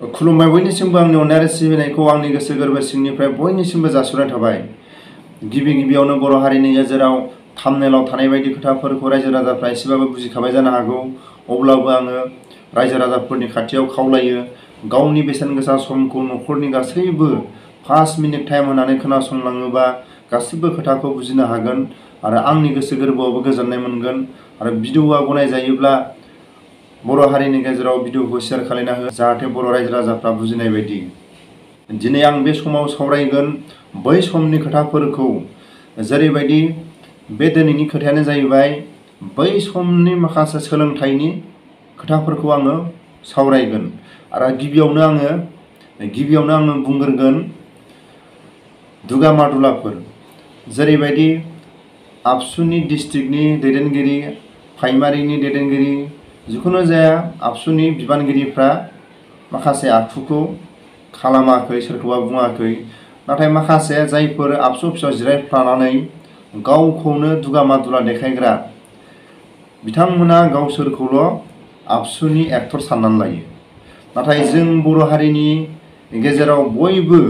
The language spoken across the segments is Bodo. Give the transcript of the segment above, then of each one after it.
खुलुमबाय बयनिसिमबो आंनि अननाय आरो सिबिनायखौ आंनि गोसो गोरबो सिंनिफ्राय बयनिसिमबो जासिहरनाय थाबाय। गिबियावनो बर' हारिनि गेजेराव थाम्बनेलाव थानाय बायदि खोथाफोरखौ रायजो राजाफ्रा एसेबाबो बुजिखाबाय जानो हागौ। अब्लाबो आङो रायजो राजाफोरनि खाथियाव खावलायो, गावनि बेसेन गोसा समखौ न'खरनि गासैबो 5 मिनिट टाइम होनानै खोनासंलाङोबा गासिबो खोथाखौ बुजिनो हागोन आरो आंनि गोसो गोरबोआवबो गोजोननाय मोनगोन। आरो भिडिअआ गनायजायोब्ला बर' हारिनि गेजेराव भिडिअखौ शेयार खालामना हो, जाहाथे बर' रायजो राजाफ्रा बुजिनाय बायदि। दिनै आं बे समाव सावरायगोन बै समनि खोथाफोरखौ, जेरैबायदि बे दिनैनि खोथायानो जाहैबाय बै समनि माखासे सोलोंथाइनि खोथाफोरखौ आङो सावरायगोन। आरो गिबियावनो आङो बुंग्रोगोन दुगामादुलाफोर, जेरैबायदि आबसुनि डिस्ट्रिक्टनि दैदेनगिरि, प्राइमारिनि दैदेनगिरि, जिखुनु जाया आबसुनि बिबानगिरिफ्रा माखासे आखुखौ खालामाखै, सोरखौबा बुङाखै। नाथाय माखासे जायफोर आबसु अफिसाव जिरायफ्लानानै गावखौनो दुगामादुला देखायग्रा, बिथांमोना गावसोरखौल' आबसुनि एक्टर साननानै लायो। नाथाय जों बर' हारिनि गेजेराव बयबो,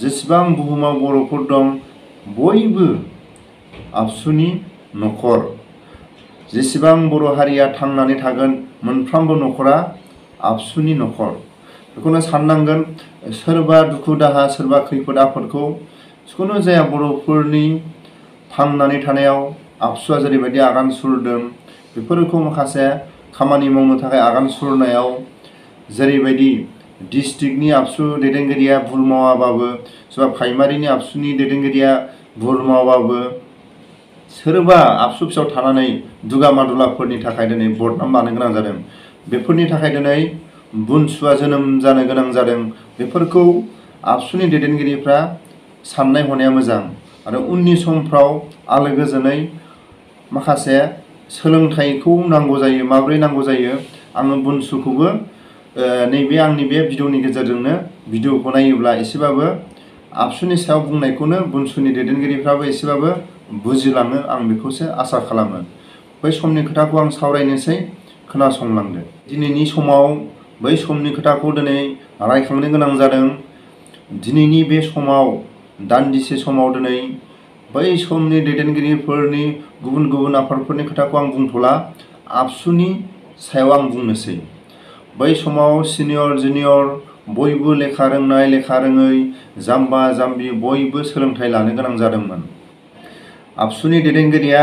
जेसेबां बुहुमाव बर'फोर दं, बयबो आबसुनि न'खर। जेसेबां बर' हारिया थांनानै थागोन, मोनफ्रोमबो न'खरा आबसुनि न'खर। बेखौनो साननांगोन। सोरबा दुखु दाहा, सोरबा खैफोद आफोदखौ जिखुनु जाया बर'फोरनि थांनानै थानायाव आबसुआ जेरैबायदि आगान सुरदों, बेफोरखौ माखासे खामानि मावनो थाखाय आगान सुरनायाव जेरैबायदि डिस्ट्रिक्टनि आबसु दैदेनगिरिया भुल मावाबाबो, सोरबा प्राइमारिनि आबसुनि दैदेनगिरिया भुल मावाबाबो, सोरबा आबसु अफिसाव थानानै दुगामादुलाफोरनि थाखाय दिनै बदनाम लानो गोनां जादों। बेफोरनि थाखाय दिनै बुनसुआ जोनोम जानो गोनां जादों। बेफोरखौ आबसुनि दैदेनगिरिफ्रा साननाय हनाया मोजां आरो उननि समफ्राव आलो गोजोनै माखासे सोलोंथाइखौ नांगौ जायो। माब्रै नांगौ जायो, आङो बुनसुखौबो नैबे आंनि बे भिडिअनि गेजेरजोंनो भिडिअखौ नायोब्ला एसेबाबो आबसुनि सायाव बुंनायखौनो बुनसुनि दैदेनगिरिफ्राबो एसेबाबो बुजिलाङो, आं बेखौसो आसा खालामो। बै समनि खोथाखौ आं सावरायनोसै, खोनासंलांदो। दिनैनि समाव बै समनि खोथाखौ दिनै रायखांनो गोनां जादों। दिनैनि बे समाव, दान्दिसे समाव दिनै बै समनि दैदेनगिरिफोरनि गुबुन गुबुन आफादफोरनि खोथाखौ आं बुंथ'ला, आबसुनि सायाव आं बुंनोसै। बै समाव सिनियर जुनियर बयबो लेखा रोंनाय लेखा रोङै, जाम्बा जाम्बि बयबो सोलोंथाइ लानो गोनां जादोंमोन। आबसुनि दैदेनगिरिया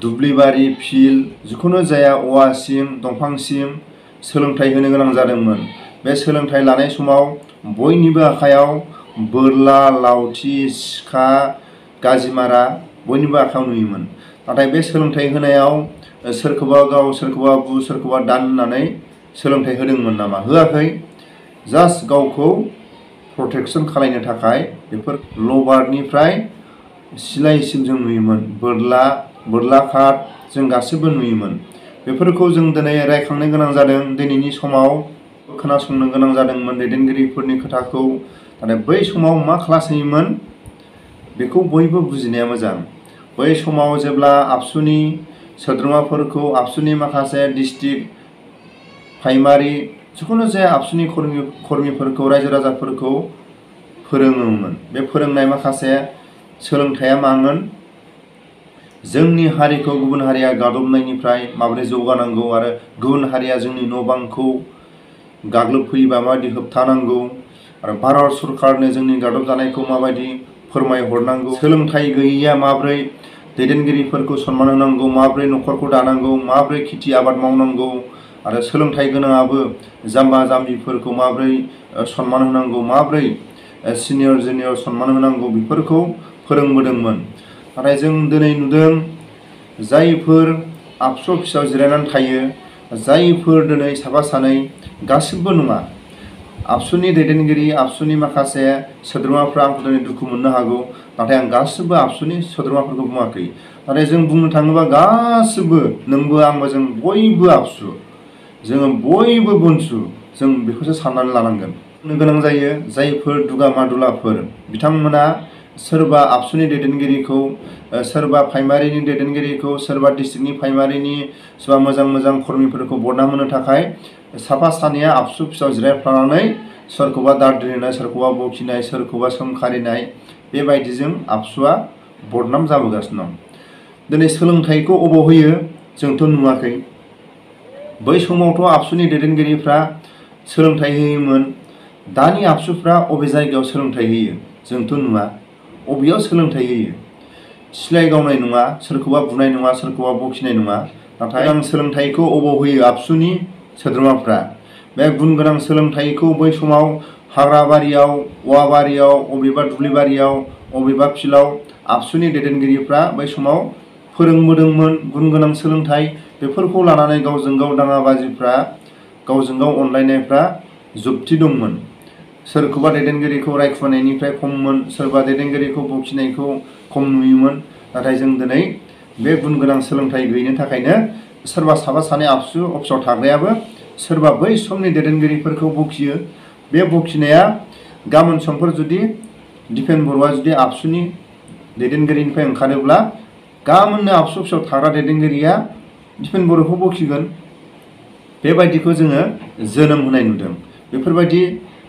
दुब्लिबारि, फिल्ड, जिखुनु जाया औवासिम, दंफांसिम सोलोंथाइ होनो गोनां जादोंमोन। बे सोलोंथाइ लानाय समाव बयनिबो आखायाव बोरला, लावथि, सिखा, गाजिमारा बयनिबो आखायाव नुयोमोन। नाथाय बे सोलोंथाइ होनायाव सोरखौबा गाव, सोरखौबा बु, सोरखौबा दान होननानै सोलोंथाइ होदोंमोन नामा? होआखै। जास्ट गावखौ प्रटेकसन खालामनो थाखाय बेफोर लबारनिफ्राय सिलाइसिम जों नुयोमोन, बोरला काट जों गासिबो नुयोमोन। बेफोरखौ जों दिनै रायखांनो गोनां जादों। दिनैनि समाव खोनासंनो गोनां जादोंमोन दैदेनगिरिफोरनि खोथाखौ। नाथाय बै समाव मा क्लास होयोमोन बेखौ बयबो बुजिनाया मोजां। बै समाव जेब्ला आबसुनि सोद्रोमाफोरखौ, आबसुनि माखासे डिस्ट्रिक्ट, प्राइमारि, जिखुनु जाया आबसुनि कर्मिफोरखौ, रायजो राजाफोरखौ फोरोङोमोन। बे फोरोंनाय माखासे सोलोंथाइया मामोन? जोंनि हारिखौ गुबुन हारिया गादबनायनिफ्राय माबोरै जौगानांगौ आरो गुबुन हारिया जोंनि न' बांखौ गाग्लोबफैयोबा माबायदि होबथानांगौ आरो भारत सरकारनो जोंनि गादब जानायखौ माबायदि फोरमायहरनांगौ, सोलोंथाइ गैयैया माबोरै दैदेनगिरिफोरखौ सनमान होनांगौ, माबोरै न'खरखौ दानांगौ, माबोरै खेथि आबाद मावनांगौ आरो सोलोंथाइ गोनाङाबो जाम्बा जाम्बिफोरखौ माबोरै सनमान होनांगौ, माबोरै सिनियर जुनियर सनमान होनांगौ, बेफोरखौ फोरोंबोदोंमोन। नाथाय जों दिनै नुदों जायफोर आबसु अफिसाव जिरायनानै थायो, जायफोर दिनै साफा सानै, गासिबो नङा, आबसुनि दैदेनगिरि, आबसुनि माखासे सोद्रोमाफ्रा आंखौ दिनै दुखु मोननो हागौ। नाथाय आं गासिबो आबसुनि सोद्रोमाफोरखौ बुङाखै। नाथाय जों बुंनो थाङोबा गासिबो, नोंबो आंबो, जों बयबो आबसु, जोङो बयबो बुनसु, जों बेखौसो साननानै लानांगोन। बुंनो गोनां जायो जायफोर दुगामादुलाफोर, बिथांमोना सोरबा आबसुनि दैदेनगिरिखौ सोरबा प्राइमारिनि दैदेनगिरिखौ सोरबा डिस्ट्रिक्टनि प्राइमारिनि सोरबा मोजां कर्मिफोरखौ बदनाम होनो थाखाय साफा सानैया आबसु फिसाव जिरायफ्लानानै सोरखौबा दाद्रिनाय सोरखौबा बखिनाय सोरखौबा सोंखारिनाय बेबायदिजों आबसुआ बदनाम जाबोगासिनो दं। दिनै सोलोंथाइखौ अबाव होयो जोंथ' नुवाखै। बै समावथ' आबसुनि दैदेनगिरिफ्रा सोलोंथाइ होयोमोन। दानि आबसुफ्रा अबे जायगायाव सोलोंथाइ होयो जोंथ' नुवा। अबेयाव सोलोंथाइ होयो? सिलाइ गावनाय नङा, सोरखौबा बुनाय नङा, सोरखौबा बखिनाय नङा। नाथाय आं सोलोंथाइखौ अबाव होयो आबसुनि सोद्रोमाफ्रा। बे गुन गोनां सोलोंथाइखौ बै समाव हाग्राबारियाव, औवाबारियाव, अबेबा दुब्लिबारियाव, अबेबा फिल्डआव आबसुनि दैदेनगिरिफ्रा बै समाव फोरोंबोदोंमोन। गुन गोनां सोलोंथाइ बेफोरखौ लानानै गावजों गाव दाङाबाजिफ्रा गावजों गाव अनलायनायफ्रा जुक्ति दंमोन। सोरखौबा दैदेनगिरिखौ रायखुमानायनिफ्राय खममोन, सोरबा दैदेनगिरिखौ बखिनायखौ खम नुयोमोन। नाथाय जों दिनै बे गुन गोनां सोलोंथाइ गैयिनि थाखायनो सोरबा साफा सानै आबसु अफिसाव थाग्रायाबो सोरबा बै समनि दैदेनगिरिफोरखौ बखियो। बे बखिनाया गाबोन समफोर जुदि दिपेन बर'आ जुदि आबसुनि दैदेनगिरिनिफ्राय ओंखारोब्ला गाबोननो आबसु अफिसाव थाग्रा दैदेनगिरिया दिपेन बर'खौ बखिगोन। बेबायदिखौ जोङो जोनोम होनाय नुदों। बेफोरबायदि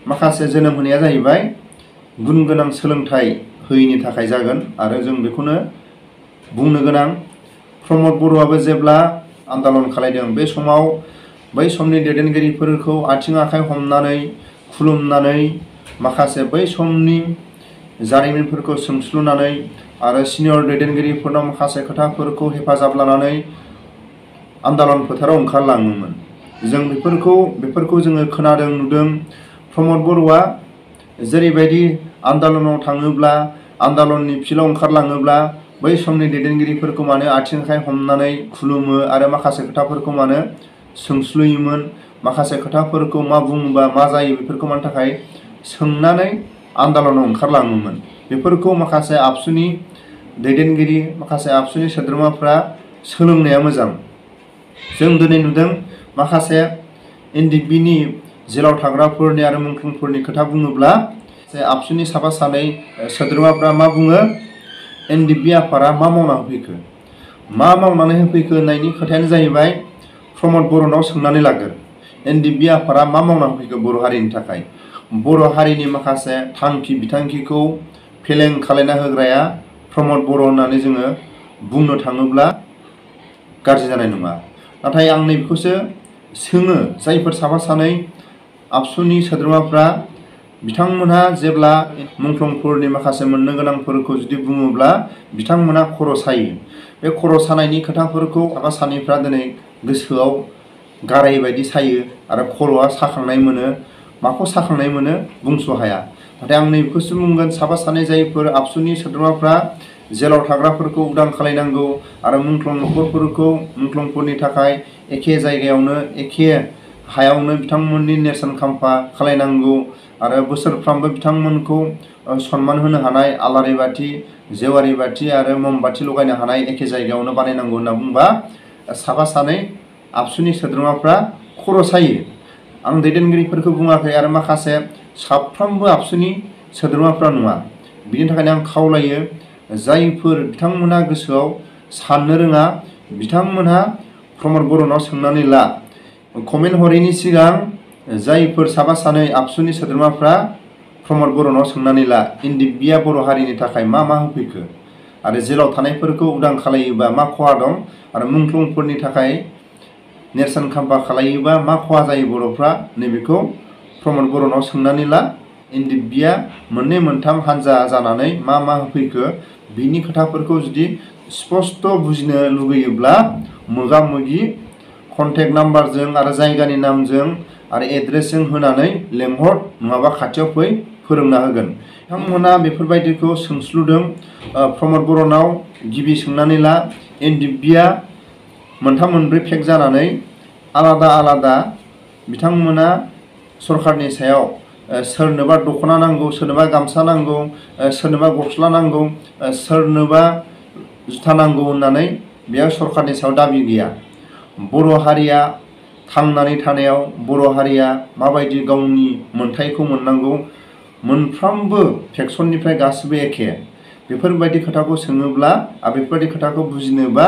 माखासे जोनोम होनाया जाहैबाय गुन गोनां सोलोंथाइ होयैनि थाखाय जागोन। आरो जों बेखौनो बुंनो गोनां प्रमद बर'आबो जेब्ला आन्दालन खालायदों बे समाव बै समनि दैदेनगिरिफोरखौ आथिं आखाइ हमनानै खुलुमनानै माखासे बै समनि जारिमिनफोरखौ सोंस्लुनानै आरो सिनियर दैदेनगिरिफोरनाव माखासे खोथाफोरखौ हेफाजाब लानानै आन्दालन फोथाराव ओंखारलाङोमोन। जों बेफोरखौ जोङो खोनादों नुदों। प्रमद बर'आ जेरैबायदि आन्दालनाव थाङोब्ला आन्दालननि फिल्डआव ओंखारलाङोब्ला बै समनि दैदेनगिरिफोरखौ मानो आथिं आखाइ हमनानै खुलुमो आरो माखासे खोथाफोरखौ मानो सोंस्लुयोमोन, माखासे खोथाफोरखौ मा बुङोबा मा जायो बेफोरखौ मानि थाखाय सोंनानै आन्दालनाव ओंखारलाङोमोन। बेफोरखौ माखासे आबसुनि दैदेनगिरि माखासे आबसुनि सोद्रोमाफ्रा सोलोंनाया मोजां। जों दिनै नुदों माखासे एनडिपिनि जेलाव थाग्राफोरनि आरो मुंख्लंफोरनि खोथा बुङोब्ला आबसुनि साफा सानै सोद्रोमाफ्रा मा बुङो, एनडिपि आफादा मा मावना होफैखो, मा मावनानै होफैखो होननायनि खोथायानो जाहैबाय प्रमद बर'नाव सोंनानै लागोन। एनडिपि आफादा मा मावना होफैखो बर' हारिनि थाखाय? बर' हारिनि माखासे थांखि बिथांखिखौ फेलें खालायना होग्राया प्रमद बर' होननानै जोङो बुंनो थाङोब्ला गाज्रि जानाय नङा। नाथाय आं नैबेखौसो सोङो, जायफोर साफा सानै आबसुनि सोद्रोमाफ्रा बिथांमोनहा जेब्ला मुंख्लंफोरनि माखासे मोननो गोनांफोरखौ जुदि बुङोब्ला बिथांमोनहा खर' सायो। बे खर' सानायनि खोथाफोरखौ साफा सानैफ्रा दिनै गोसोआव गाराय बायदि सायो आरो खर'आ साखांनाय मोनो। माखौ साखांनाय मोनो बुंस' हाया। नाथाय आं नैबेखौसो बुंगोन, साफा सानै जायफोर आबसुनि सोद्रोमाफ्रा जेलाव थाग्राफोरखौ उदां खालायनांगौ आरो मुंख्लं नखरफोरखौ मुंख्लंफोरनि थाखाय एखे जायगायावनो एखे हायावनो बिथांमोननि नेरसोन खाम्फा खालायनांगौ आरो बोसोरफ्रामबो बिथांमोनखौ सन्मान होनो हानाय आलारि बाथि, जेवारि बाथि आरो मम बाथि लगायनो हानाय एखे जायगायावनो बानायनांगौ होनना बुंबा साफा सानै आबसुनि सोद्रोमाफ्रा खर' सायो। आं दैदेनगिरिफोरखौ बुङाखै आरो माखासे साफ्रोमबो आबसुनि सोद्रोमाफ्रा नङा। बिनि थाखायनो आं खावलायो, जायफोर बिथांमोनहा गोसोआव साननो रोङा बिथांमोनहा प्रमद बर'नाव सोंनानै ला। कमेन्ट हरैनि सिगां जायफोर साफा सानै आबसुनि सोद्रोमाफ्रा प्रमद बर'नाव सोंनानै ला, एनडिपिआ बर' हारिनि थाखाय मा मा होफैखो आरो जेलाव थानायफोरखौ उदां खालायोबा मा खहा दं आरो मुंख्लंफोरनि थाखाय नेरसोन खाम्फा खालायोबा मा खहा जायो बर'फ्रा, नैबेखौ प्रमद बर'नाव सोंनानै ला। एनडिपिआ मोननै मोनथाम हान्जा जानानै मा मा होफैखो बिनि खोथाफोरखौ जुदि स्पष्ट बुजिनो लुगैयोब्ला मोगा मोगि कन्टेक्ट नाम्बारजों आरो जायगानि नामजों आरो एड्रेसजों होनानै लेंहर, नङाबा खाथियाव फै, फोरोंना होगोन। बिथांमोना बेफोरबायदिखौ सोंस्लुदों। प्रमद बर'नाव गिबि सोंनानै ला, एनडिपिआ मोनथाम मोनब्रै फेक जानानै आलादा आलादा बिथांमोना सरकारनि सायाव सोरनोबा दख'ना नांगौ, सोरनोबा गामसा नांगौ, सोरनोबा गस्ला नांगौ, सोरनोबा जुथा नांगौ होननानै बेयाव सरकारनि सायाव दाबि गैया। बर' हारिया थांनानै थानायाव बर' हारिया माबायदि गावनि मोनथायखौ मोननांगौ मोनफ्रोमबो फेक्सननिफ्राय गासिबो एखे। बेफोरबायदि खोथाखौ सोङोब्ला आरो बेफोरबायदि खोथाखौ बुजिनोबा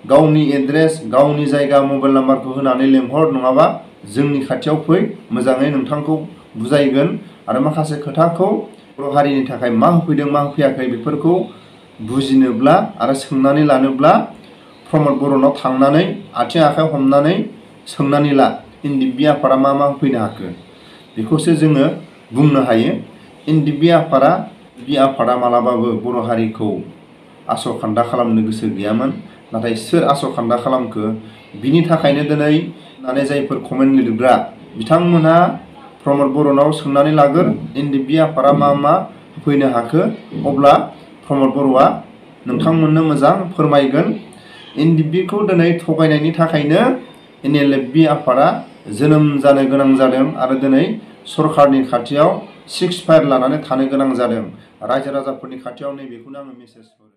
गावनि एड्रेस गावनि जायगा मबाइल नाम्बारखौ होनानै लेंहर, नङाबा जोंनि खाथियाव फै, मोजाङै नोंथांखौ बुजायगोन आरो माखासे खोथाखौ बर' हारिनि थाखाय मा होफैदों मा होफैयाखै बेफोरखौ बुजिनोब्ला आरो सोंनानै लानोब्ला प्रमद बर'नाव थांनानै आथिं आखाइ हमनानै सोंनानै ला एनडिएफबि आफादा मा मा होफैनो हाखो बेखौसो जोङो बुंनो हायो। एनडिएफबि आफादा मालाबाबो बर' हारिखौ आसखान्दा खालामनो गोसो गैयामोन। नाथाय सोर आसखान्दा खालामखो? बिनि थाखायनो दिनै जायफोर कमेन्ट लिरग्रा बिथांमोनहा प्रमद बर'नाव सोंनानै लागोन एनडिएफबि आफादा मा मा होफैनो हाखो, अब्ला प्रमद बर'आ नोंथांमोननो मोजां फोरमायगोन। एनडिएफबिखौ दिनै थगायनायनि थाखायनो एनएलएफबि आफादा जोनोम जानो गोनां जादों आरो दिनै सरकारनि खाथियाव 6 फाइल लानानै थानो गोनां जादों। रायजो राजाफोरनि खाथियाव नैबेखौनो आङो मेसेज हरो।